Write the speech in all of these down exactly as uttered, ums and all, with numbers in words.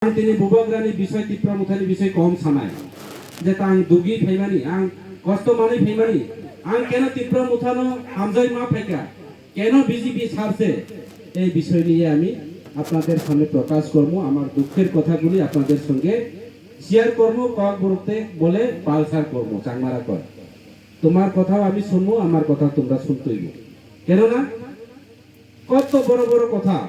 Ang tini Bubagrani bisoi, Tipra Mothani bisoi kom sanai. Jeta ang dugi phaimani, ang kosto manwi phaimani, ang keno Tipra Mothano hamjai ma phaikha, keno B J P sarse, ei bisoi niye ami apnader samne prokash kormo, amar dukher kotha guli apnader songe share kormo, kokborok te bole palsar kormo, Changmara koi. Tomar kothao ami sunmo, amar kothao tomra suntoibo. Keno na? Kotto boro boro kotha.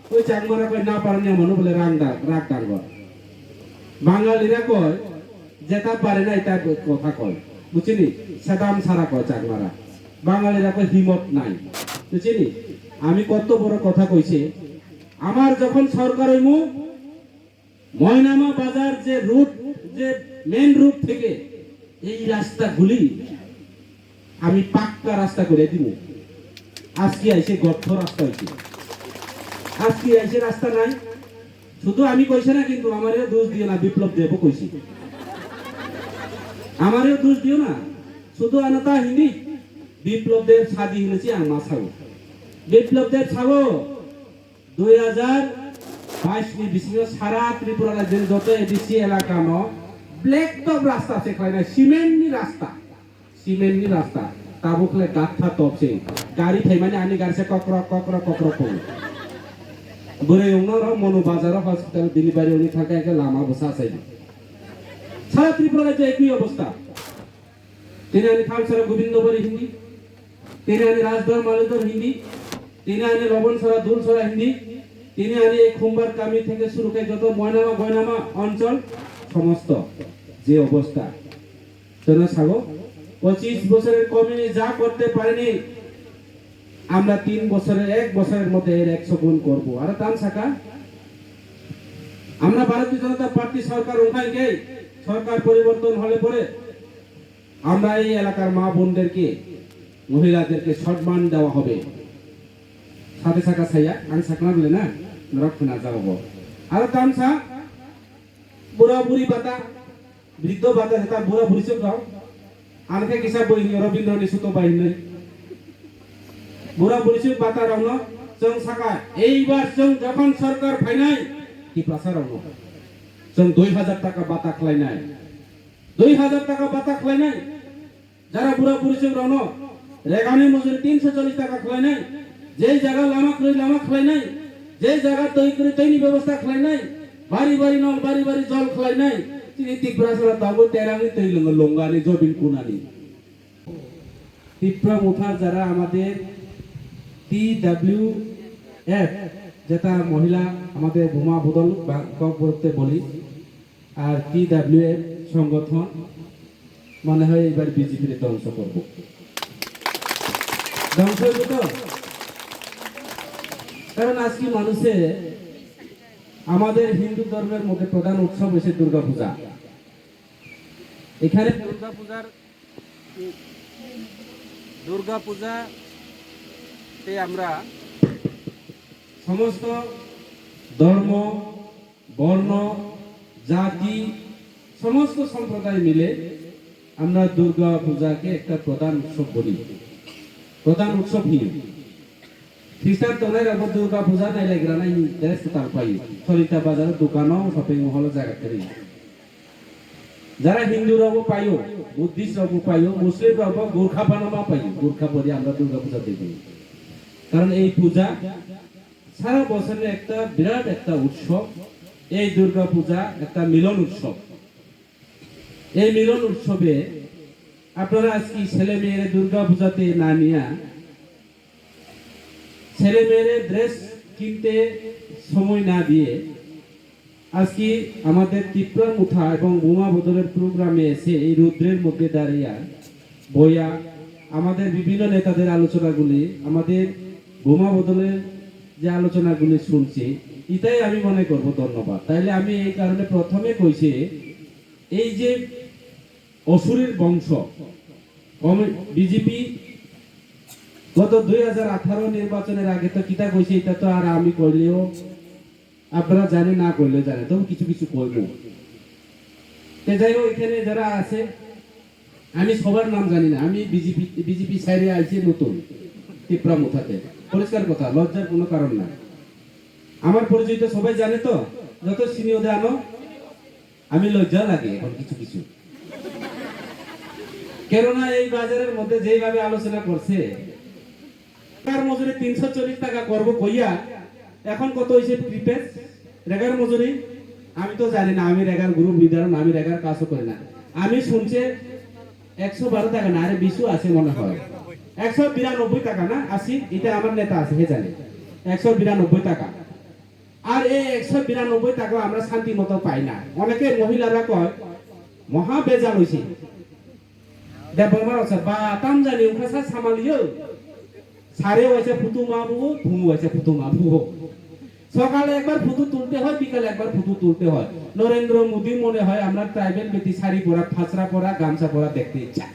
Oi Changmara koi na parani amano bole rang da, rag dango. Bangalira koi jeta pare na eta kotha koi. Buchini? Sedam sara koi Changmara. Bangalira koi himot nai. Buchini? Ami kotto boro kotha koise. Amar jokhon sorkar oimo, ময়নামা বাজার যে রুট, যে main root থেকে এই রাস্তাগুলি আমি পাক্কা রাস্তা করে দিব। আজকে আইসে গর্ত রাস্তা হইছে, আজকে আইসে রাস্তা নাই। শুধু আমি কইছে না, কিন্তু আমারেও দোষ দিও না, বিপ্লব দেবও কইছে। আমারেও দোষ দিও না, শুধু আনাতা হিন্দি বিপ্লব দেব সাদি হিনেছি আং মাসাও। বিপ্লব দেব সাবো দুই হাজার বাইশ ni bisingo sara Tripura rajyoni joto A D C elakano black top rasta se khlainai, cement ni rasta, cement ni rasta, tabuk khlai gatha top se, gari phaimani ani gari se kokrok kokrok kokrok kokrok. Bwrwi wngno ro Monu Bazar o hospital delivery wngwi thangkha, hwnkhe lama bo sa sai. Sara Tripura rajyo ekui obostha. Tini ani Thamsara Gobindabari hindi, tini ani Rajdor Malidor hindi, tini ani Lobonsara Dulsara hindi, tini ani ei Khumbar kami theke suru khai joto Moinama Goinama onchol somosto je obostha. Teno sago, পঁচিশ বছরের কমে যা করতে পারেনি, আমরা তিন বছরের, এক বছরের মধ্যে এর একশো গুণ করব। আরো তান সাকা, আমরা ভারতীয় জনতা পার্টি সরকার উঠাই গেই, সরকার পরিবর্তন হলে পরে আমরা এই এলাকার মা বোনদেরকে, মহিলাদেরকে সম্মান দেওয়া হবে। সাথে সাকা সাইয়া, আমি সাকনা বলে না, নরক খুনা যাবো। আরো তান সা, বুড়া বুড়ি বাতা, বৃদ্ধ বাতা যেটা বুড়া বুড়ি চোখ দাও, আনকে কিসা বই রবীন্দ্র নিশুত বাই নেই। Bura buri swi bata rokno chwng saka, eibar chwng jokhon sorkar phainai, Tiprasa rokno chwng dui hajar taka bata khlainai, dui hajar taka bata khlainai. Jara bura buri swi rokno regani mojuri tinso chollish taka khlainai, je jaga lama kwrwi lama khlainai, je jaga twi kwrwi twini bebosta khlainai, bari bari nol bari bari jol khlainai. Chini Tiprasa rok tabuk terangni twi lwngo, longani jobin kunani. Tipra Motha যারা আমাদের টিডাব্লিউএফ, যেটা মহিলা আমাদের বোমা বদল বা কক বলতে বলি, আর টিডাব্লিউএফ সংগঠন মনে হয় এবার বিজেপির ধ্বংস করব। ধ্বংস হইব তো? কারণ আজকে মানুষে, আমাদের হিন্দু ধর্মের মধ্যে প্রধান উৎসব হচ্ছে দুর্গা পূজা। এখানে দুর্গা পূজার দুর্গা পূজাতে আমরা সমস্ত ধর্ম, বর্ণ, জাতি, সমস্ত সম্প্রদায় মিলে আমরা দুর্গা পূজাকে একটা প্রধান উৎসব বলি, প্রধান উৎসব নিয়ে। Christian tongnai rokbo Durga puja nailaigranai dress kwtal paio. Solita bazar o, dukano, shopping mall o jaga kwrwi. Jara Hindu rokbo paio, Buddhist rokbo paio, Muslim rokbo Gurkha pano ma paio. Gurkha pori amra Durga puja dekhi. Karon ei puja sara bochorni ekta birat ekta utsob. Ei Durga puja ekta milon utsob. এই মিলন উৎসবে আপনারা আজকে ছেলে মেয়েরা দুর্গা পূজাতে না নিয়া, ছেলে মেয়েরা ড্রেস কিনতে সময় না দিয়ে আজকে আমাদের তিপ্রা মুথা এবং বোমা বদলের প্রোগ্রামে এসে এই রৌদ্রের মধ্যে দাঁড়িয়ে বইয়া আমাদের বিভিন্ন নেতাদের আলোচনাগুলি, আমাদের বোমা বদলের যে আলোচনাগুলি শুনছি, এটাই আমি মনে করব ধন্যবাদ। তাইলে আমি এই কারণে প্রথমে কইছি, এই যে অসুরের বংশ, কম-, বিজেপি গত দুই হাজার আঠারো নির্বাচনের আগে তো কিতা কইছে, এটা তো আর আমি কইলেও আপনারা জানে, না কইলেও জানে, তবু কিছু কিছু কইব। তে যাই হোক, এখানে যারা আছে, আমি সবার নাম জানি না, আমি বিজেপি, বিজেপি সাইডে আইছি নতুন, তিপ্রা মুথাতে। পরিষ্কার কথা, লজ্জার কোনো কারণ নাই। আমার পরিচয় তো সবাই জানে তো, যত সিনিয়র জানো, আমি লজ্জা লাগে এখন কিছু কিছু। কেননা এই বাজারের মধ্যে যেইভাবে আলোচনা করছে, রেগার মজুরি তিনশো চল্লিশ টাকা করবো কইয়া, এখন কত হইছে প্রিপেজ রেগার মজুরি? আমি তো জানি না, আমি রেগার গ্রুপ লিডার না, আমি রেগার কাজও করি না। আমি শুনছে একশো বারো টাকা না, আরে বিশও আছে মনে হয়, একশো বিরানব্বই টাকা না, আশি, এটা আমার নেতা আছে, হে জানে, একশো বিরানব্বই টাকা। আর এই একশো বিরানব্বই টাকা আমরা শান্তি মতো পাই না। অনেকে মহিলারা কয়, "মহা বেজাল হইছে।" দেববর্মা রসে বা তাম জানি উখা সা সামালিও। সারে হয়েছে ফুতু মা বুবু, ফুমু হয়েছে ফুতু মা বুবু। সকালে একবার ফুতু তুলতে হয়, বিকালে একবার ফুতু তুলতে হয়। নরেন্দ্র মোদী মনে হয় আমরা ট্রাইবেল বেটি শাড়ি পরা, ফাঁসরা পরা, গামছা পরা দেখতে ইচ্ছা।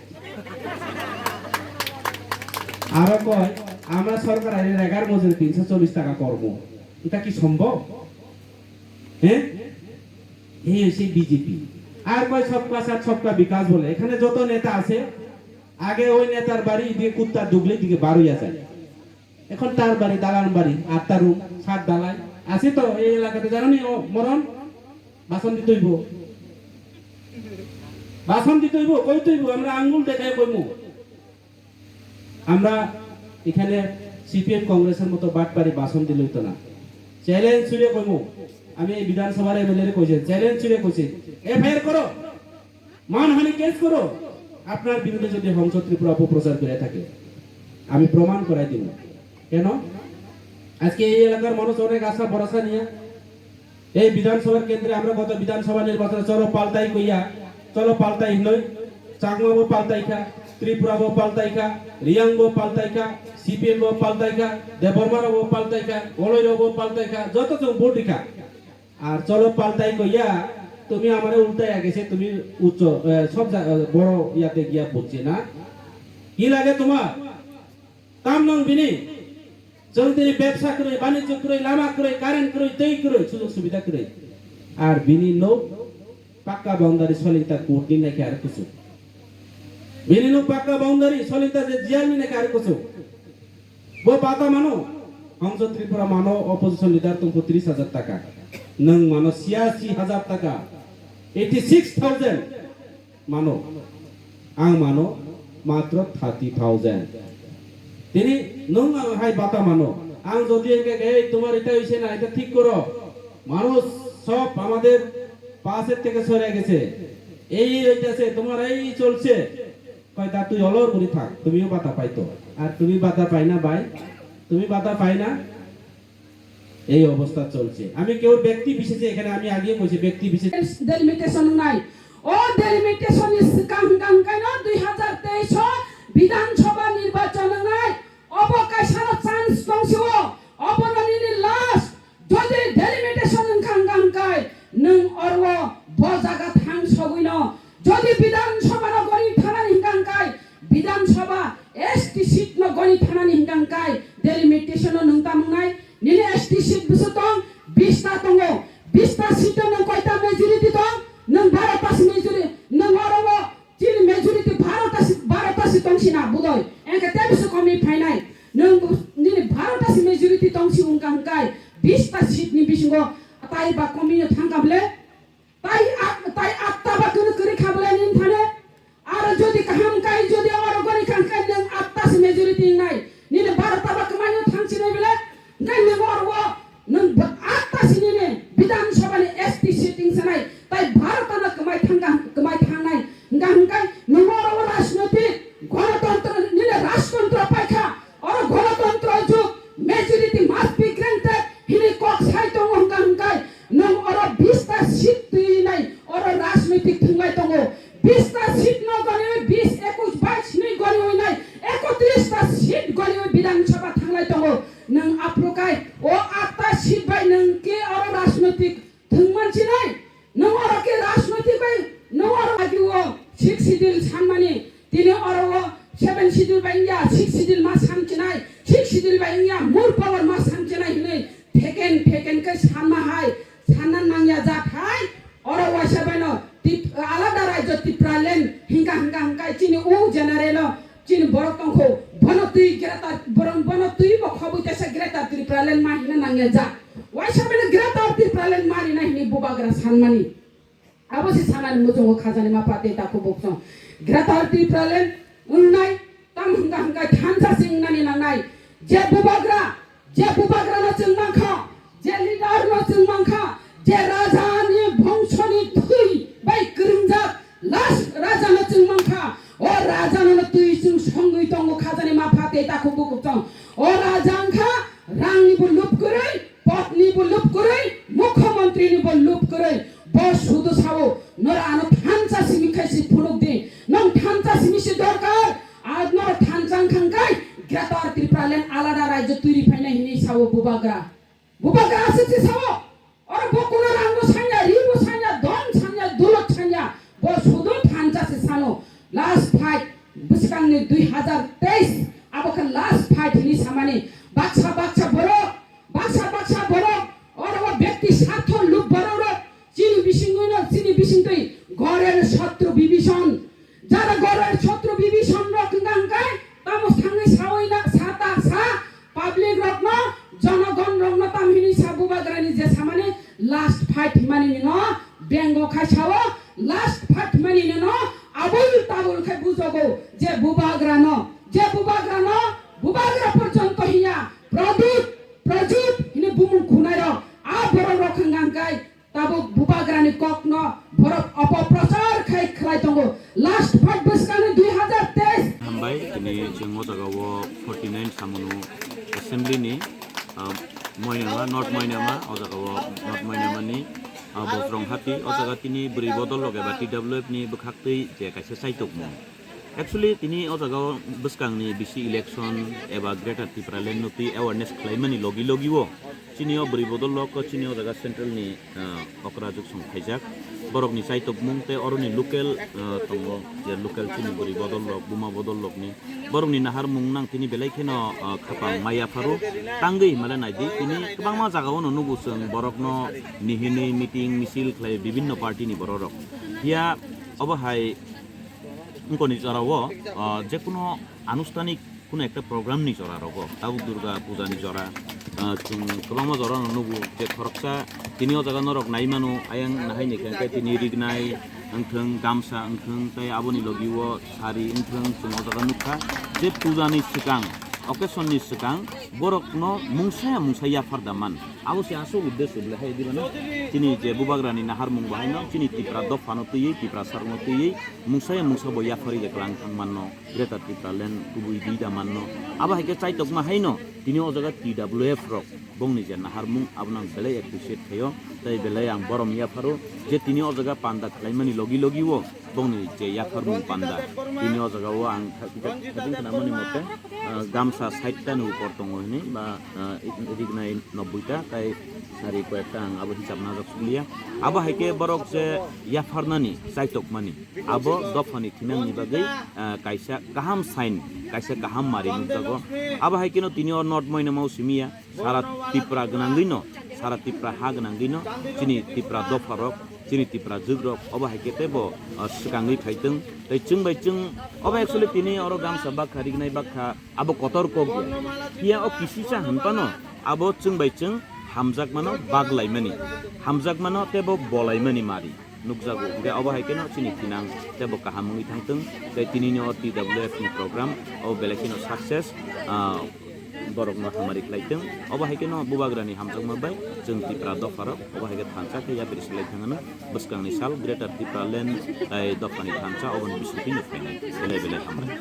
আরো কয়, আমরা সরকার আইলে রেগার মজুরি তিনশো চল্লিশ টাকা করবো। এটা কি সম্ভব? হ্যাঁ, এই হচ্ছে বিজেপি। আর কয় সবকা সাথ সবকা বিকাশ বলে। এখানে যত নেতা আছে, আগে ওই নেতার বাড়ি দিয়ে কুত্তা ঢুকলে দিকে বারোই যায়। এখন তার বাড়ি, দালান বাড়ি, আটটা রুম, সাত দালাই আছে তো এই এলাকাতে, জানো নি? ও মরণ, বাসন দিতে হইব, বাসন দিতে হইব, কই তুইব? আমরা আঙ্গুল দেখায় কইমু। আমরা এখানে সিপিএম কংগ্রেসের মতো বাটপারি বাসন দিলে হইতো না। চ্যালেঞ্জ ছুড়ে কইমু, আমি এই বিধানসভার এমএলএ রে কইছি, চ্যালেঞ্জ ছুড়ে কইছি, এফআইআর করো, মানহানি কেস করো, আপনার বিরুদ্ধে যদি হংস ত্রিপুরা অপপ্রচার করে থাকে, আমি প্রমাণ করাই দিব। কেন? আজকে এই এলাকার মানুষ অনেক আশা ভরসা নিয়ে এই বিধানসভার কেন্দ্রে আমরা গত বিধানসভা নির্বাচনে চলো পাল্টাই কইয়া, চলো পাল্টাই হিনই, চাকমাবো পাল্টাইখা, ত্রিপুরাবো পাল্টাইখা, রিয়াংবো পাল্টাইখা, সিপিএমবো পাল্টাইখা, দেববর্মারবো পাল্টাইখা, অলৈরবো পাল্টাইখা, যত জন ভোট দিখা। আর চলো পাল্টাই কইয়া তুমি আমারে উল্টাইয়া গেছে, তুমি উচ্চ, এ, সব জা-, এ, বড় ইয়াতে গিয়া পড়ছে না? কি লাগে তোমার? কাম নাং bini. Chwng tini bebsa kwrwi, banijyo kwrwi, lama kwrwi, current kwrwi, twi kwrwi, sujog subida kwrwi. Ar bini nok pakka boundary solinta court ni naikhe ar kuchuk. Bini nok pakka boundary solinta je jail ni naikhe ar kuchuk. Bo bata mano, Hongso Tripura mano opposition leader tongkhu tris hajar taka. Nwng mano siyasi hajar taka, eighty six thousand. Mano, ang mano matro thirty thousand. Tini nwng ang hai bata mano. Ang jodi engke, "Ei, তোমার এটা হইছে না, এটা ঠিক করো।" মানুষ সব আমাদের পাশের থেকে সরে গেছে। এই হইতেছে, তোমার এই চলছে। কয়, "তা তুই অলর করে থাক, তুমিও বাতা পাইতো।" আর তুমি বাতা পাই না ভাই, তুমি বাতা পাই না। এই অবস্থা চলছে। আমি কেউ ব্যক্তি বিশেষে এখানে, আমি আগে কইছি, ব্যক্তি বিশেষ। Delimitation wngnai. O delimitation ni swkang hwnkha hwnkhaino dui hazar teis o Bidhan Sabha nirbachon wngnai. Obo kaisano chance tongsio. Obono nini last. Jodi delimitation wngkha hwnkha hwnkhe nwng oro bo jaga thang sogwino. Jodi Bidhan Sabha no goni thanani hwnkha hwnkhe Bidhan Sabha S T seat no goni thanani hwnkha hwnkhe delimitation no nwng tamo wngnai. Nini S T seat bwswk tong? Bish ta tongo. Bish ta seat o nwng koita majority tong? Nwng baro ta se majority. Nwng oro o chini majority baro ta se, baro ta se tong sina budoi. Engkhe tei bwswk komi phainai. Nwng nini baro ta se majority tong si wngkha hwnkhe bish ta seat ni bisingo tai ba komi no thangkha bwle? Tai at-, tai atta ba kwrwi kwrwi kha bwle nini thane? Aro jodi kaham kai jodi oro gori kha hwnkhe nwng atta se majority wngnai. Nini baro ta ba kwmaino thang sinai bwle? Hwnkhe nwng oro o nwng ba-, atta se nini Bidhan Sabha ni S T seat wng sanai. Tai baro ta no kwmai thangkha, kwmai thangnai. Hwnkha hwnkhe nwng oro o rajnoitik gonotontro nini rajtontro paikha. Oro gonotontro jug, majority must be granted hinwi kok sai tongo hwnkha hwnkhe nwng oro bish ta seat twi nai oro rajnoitik thwnglai tongo. Bish ta seat no goniwi bish, ekush, bais hinwi goniwi nai ekotris ta seat goniwi Bidhan Sabha thanglai tongo. Nwng aphuru kai o atta seat bai nwng khe oro rajnoitik thwng mansinai. Nwng oro khe rajnoitik bai, nwng oro agi o six schedule sanmani, tini oro o seven schedule bai wngya, six schedule ma sanchinai, six schedule bai wngya, more power ma sanchinai hinwi theken theken khe sanma hai, sanna nangya jak hai, oro waisa baino Tip-, alada rajyo Tipraland hingka hingka hingka chini o general o chini borok tongkho, bono twi greater, bono, bono twi bo khobwi tesa Greater Tipraland ma hina nangya jak. Waisa baino Greater Tipraland ma rina hini Abo se sanani muchungo khajani ma pha tei takhuk buksong. Greater Tipraland wngnai, tam hwnkha hwnkha thansa se wngnani nangnai. Je bubagra, je bubagrano chwng mankha, je leaderno chwng mankha, je rajani bongshoni thwi bai kwrwngjak last rajano chwng mankha, o rajano twi chwng songwi tongo khajani ma pha tei takhuk buksong. O raja wngkha rangnibo lup kwrwi, Potni bo lup kwrwi, mukhyamantri ni bo lup kwrwi, bo sudu sao, nora ano thansa simi khai si phunuk di, nong thansa simi si dorkar, a nora thansa wngkha hwnkhe Greater Tipraland alada rajyo twiri phainai hinwi sao bubagra. Bubagra aswk si sao, oro bo kuno rang bo sanya, ri bo sanya, don sanya, dulot sanya, bo sudu thansa si sano, last fight, bwskangni dui hazar teis, abo khe last fight hinwi samani, baksa baksa borok, Baksa baksa borok, oro o bekti sartho lub borok rok, chini bisingwi no, chini bisingtwi gorer sotro bibison. Jara gorer sotro bibison rok hwnka hwnkhe, tamo sangwi sawi na, sa ta sa, public rok no, jonogon rok no tam hinwi sa bubagrani je samani last fight himani no, bengo khai sao, last fight himani no, abul tabul khai bujogo je bubagra no, je bubagra no, bubagra porjonto hiya, Pradyut, Pradyut hini bumung khunai rok, a borok rok hwnka hwnkhe tabuk bubagrani kokno borok opoprochar khai khlai tongo. Last fight bwskangni dui hazar teis. Hambai, tini chwng o jaga o forty nine samano assembly ni, ah, Moinama, North Moinama, o jaga o North Moinama ni, ah, Bojrong Hati, o jaga tini bwrwi bodol loge ba T W F ni bwkhak twi je kaisa chaitokmung. Actually, tini o jaga o bwskangni bisi election eba Greater Tipraland no twi awareness khlaimani logi logi o chini o bwrwi bodol rok, chini o jaga central ni, ah, okra juksong khaijak. Borok ni chaitokmung tei oro ni local, ah, tongo, je local chini bwrwi bodol rok, buma bodol rok ni borok ni naharmung nang tini belai kheno, ah, khapang maya pharo tangwi himale naidi. Tini kwbangma jaga o no nugo chwng borok no nihini meeting misil khlai bibinno party ni borok rok. Hiya obo hai Wngkoni jorao, ah, jekuno anustanik kuno ekta program ni jora rogo, tabuk Durga puja ni jora, ah, chwng kwbangma jora no nugo je khoroksa tini o jaga norok nai mano, ayang nahai ni khe tini rignai wngthwng, gamsa wngthwng, tei aboni logi o sari wngthwng, chwng o jaga nukha je puja ni swkang, occasion ni swkang borok no mungsa ya mungsa yaphar da man. Abo se aswk uddesyo bwle hai di mano. Chini je bubagrani naharmung bo haino chini Tipra dophano twiwi, Tipra sarokno twiwi mungsa ya mungsa bo yapharwi je kwlang thang manno, Greater Tipraland kubui di da manno. Abo hai khe chaitokma haino tini o jaga T W F rok bongni je naharmung abono ang belai appreciate khaio, tei belai ang borom yapharo je tini o jaga panda khlaimani logi logi o bongni je yapharmung panda. Tini o jaga o ang kha-, kha-, khating khnamani mote, ah, gamsa sait ta ni upor tongo hini ba, ah, rignai nobboi ta, tai sari koyekta ang abo hisab najak suliya. Abo hai khe borok je yapharnani chaitokmani, abo dophani thinangni bagwi, ah, kaisa kaham sign, kaisa kaham mari nukjago. Abo hai kheno tini o North Moinama o simiya. Sara Tipra gwnangwi no, sara Tipra ha gwnangwi no, chini Tipra dopha rok, chini Tipra jwk rok, obo hai khe teibo, ah, swkangwi phaitwng. Tei chwng bai chwng, obo actually tini oro gamsa bakha, rignai bakha, abo kotor kok ya. Phiya o kisisa hinphano, abo chwng bai chwng hamjakmano baglaimani, hamjakmano teibo bolaimani mari. Nukjago. Hingke obo hai kheno chini thinang teibo kaham wngwi thangtwng. Tei tinini o T W F ni program o belai kheno success, ah, borokno hamari khlaitwng. Obo hai kheno bubagrani hamjakma bai chwng Tipra dopharok obo hai khe thansa khe yapri silai thangano bwskangni sal Greater Tipraland tai dophani thansa oboni bisingtwi no phainai. Belai belai hambai.